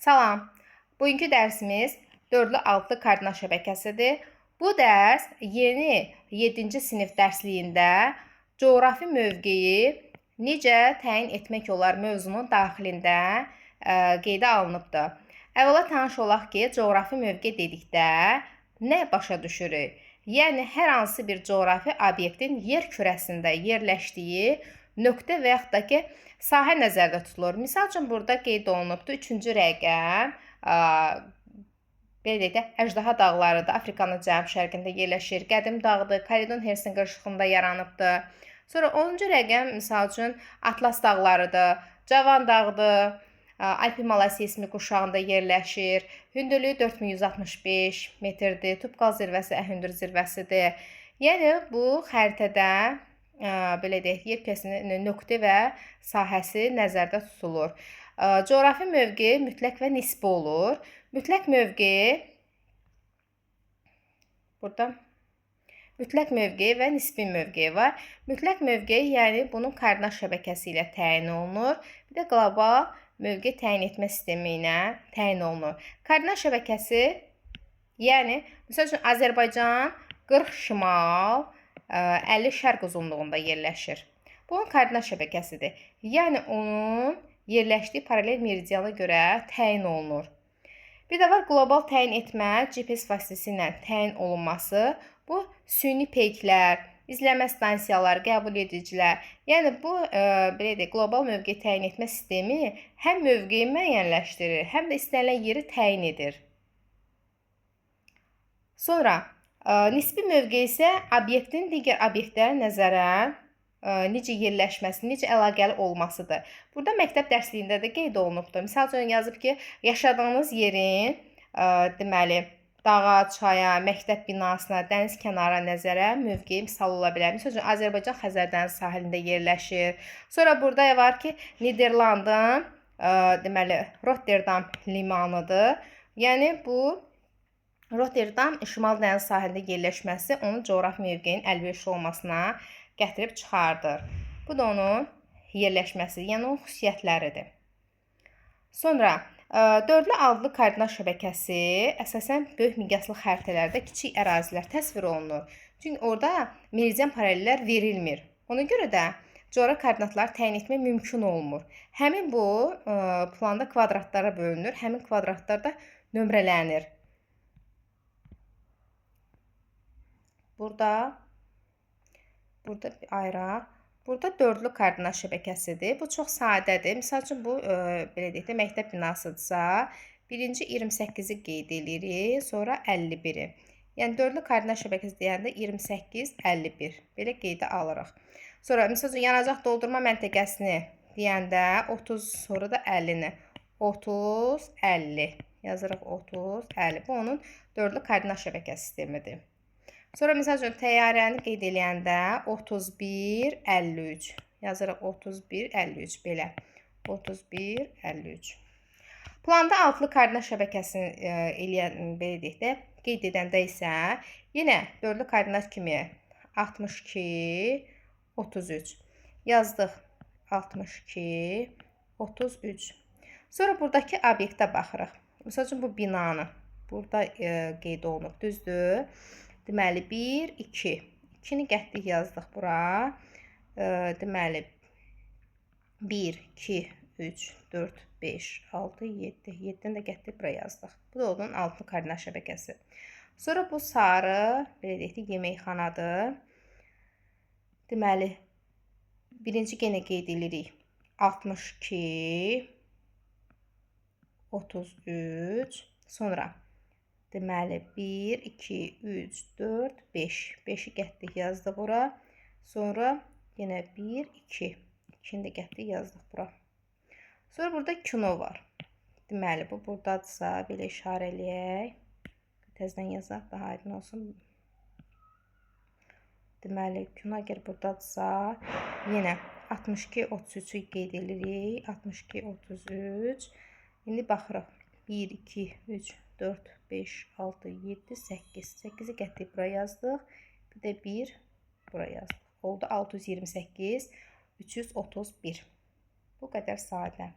Salam. Bugünkü dərsimiz dördlü altlı koordinat şəbəkəsidir. Bu dərs yeni 7-ci sinif dərsliyində coğrafi mövqeyi necə təyin etmək olar mövzunun daxilində qeydə alınıbdır. Əvvəla tanış olaq ki, coğrafi mövqe dedikdə nə başa düşürük? Yəni hər hansı bir coğrafi obyektin yer kürəsində yerləşdiyi nöqtə və yaxud da ki, sahə nəzərdə tutulur. Misal üçün, burada qeyd olunubdur. 3-cü rəqəm, belə deyək də, Əjdaha dağlarıdır. Afrikanın cənub-şərqində yerləşir. Qədim dağdır. Kaledon Hersin qırışıqlığında yaranıbdır. Sonra 10-cu rəqəm, misal üçün, Atlas dağlarıdır. Cavan dağdır. Alp-Himalaya seysmik qurşağında yerləşir. Hündürlüyü 4165 metrdir. Tubkal zirvəsi ən hündür zirvəsidir. Yəni, bu xəritədə belə deyək, yer kürəsinin nöqtə və sahəsi nəzərdə tutulur. Coğrafi mövqe mütləq və nisbi olur. Mütləq mövqe burada mütləq mövqe və nisbi mövqe var. Mütləq mövqe, yəni bunun koordinat şəbəkəsi ilə təyin olunur. Bir də qlobal mövqe təyin etmə sistemi ilə təyin olunur. Koordinat şəbəkəsi, yəni məsəl üçün Azərbaycan 40 şimal, 50 şərq uzunluğunda yerləşir. Bunun koordinat şəbəkəsidir. Yəni onun yerləşdiyi paralel meridiana görə təyin olunur. Bir də var qlobal təyin etmə GPS vasitəsilə təyin olunması. Bu süni peyklər, izləmə stansiyaları, qəbul edicilər. Yəni bu belə deyək, qlobal mövqe təyin etmə sistemi həm mövqeyi müəyyənləşdirir, həm də istənilən yeri təyin edir. Sonra nisbi mövqe isə obyektin digər obyektlərə nəzərən necə yerləşməsi, necə əlaqəli olmasıdır. Burada məktəb dərsliyində də qeyd olunubdur. Misal üçün yazıb ki, yaşadığınız yerin deməli dağa, çaya, məktəb binasına, dəniz kənarına nəzərə mövqeyi misal ola bilər. Misal üçün Azərbaycan Xəzər dənizi sahilində yerləşir. Sonra burada var ki, Niderlandın deməli Rotterdam limanıdır. Yəni bu Rotterdam şimal dəniz sahilində yerləşməsi onun coğrafi mövqeyinin əlverişli olmasına gətirib çıxardır. Bu da onun yerləşməsi, yəni onun xüsusiyyətləridir. Sonra dördlü adlı koordinat şəbəkəsi əsasən böyük miqyaslı xəritələrdə kiçik ərazilər təsvir olunur. Çünki orada meridian paralellər verilmir. Ona görə də coğrafi koordinatları təyin etmək mümkün olmur. Həmin bu planda kvadratlara bölünür. Həmin kvadratlar da nömrələnir. Burada bir ayıraq. Burada dördlü koordinat şəbəkəsidir. Bu çox sadədir. Misal üçün, bu, belə deyək də, məktəb binasıdırsa, birinci 28-i qeyd edirik, sonra 51-i. Yəni, dördlü koordinat şəbəkəsi deyəndə 28, 51. Belə qeydə alırıq. Sonra, misal üçün, yanacaq doldurma məntəqəsini deyəndə 30, sonra da 50-ni. 30, 50. Yazırıq 30, 50. Bu, onun dördlü koordinat şəbəkəsi sistemidir. Sonra, misal üçün, təyyarəni qeyd eləyəndə 31, 53. Yazırıq 31, 53 belə. 31, 53. Planda altlı koordinat şəbəkəsini eləyən, belə deyək də, qeyd edəndə isə yenə dördlü koordinat kimi 62, 33. Yazdıq 62, 33. Sonra buradakı obyektə baxırıq. Misal üçün, bu binanı burada qeyd olunub, düzdür? Deməli, 1, 2. 2-ni gətdik, yazdıq bura. Deməli, 1, 2, 3, 4, 5, 6, 7. 7-ni də gətdik, bura yazdıq. Bu da onun altlı koordinat şəbəkəsi. Sonra bu sarı, belə deyək də, yeməkxanadır. Deməli, birinci yenə qeyd edirik. 62, 33, sonra deməli, 1, 2, 3, 4, 5. 5-i gətdik, yazdıq bura. Sonra yenə 1, 2. 2-ni də gətdik, yazdıq bura. Sonra burada kino var. Deməli, bu buradadırsa, belə işarə eləyək. Təzdən yazaq, daha aydın olsun. Deməli, kino əgər buradadırsa, yenə 62, 33-ü qeyd edirik. 62, 33. İndi baxırıq. 1, 2, 3, 4, 5, 6, 7, 8. 8-i gətdik, bura yazdıq. Bir də 1 bura yazdıq. Oldu 628, 331. Bu qədər sadə.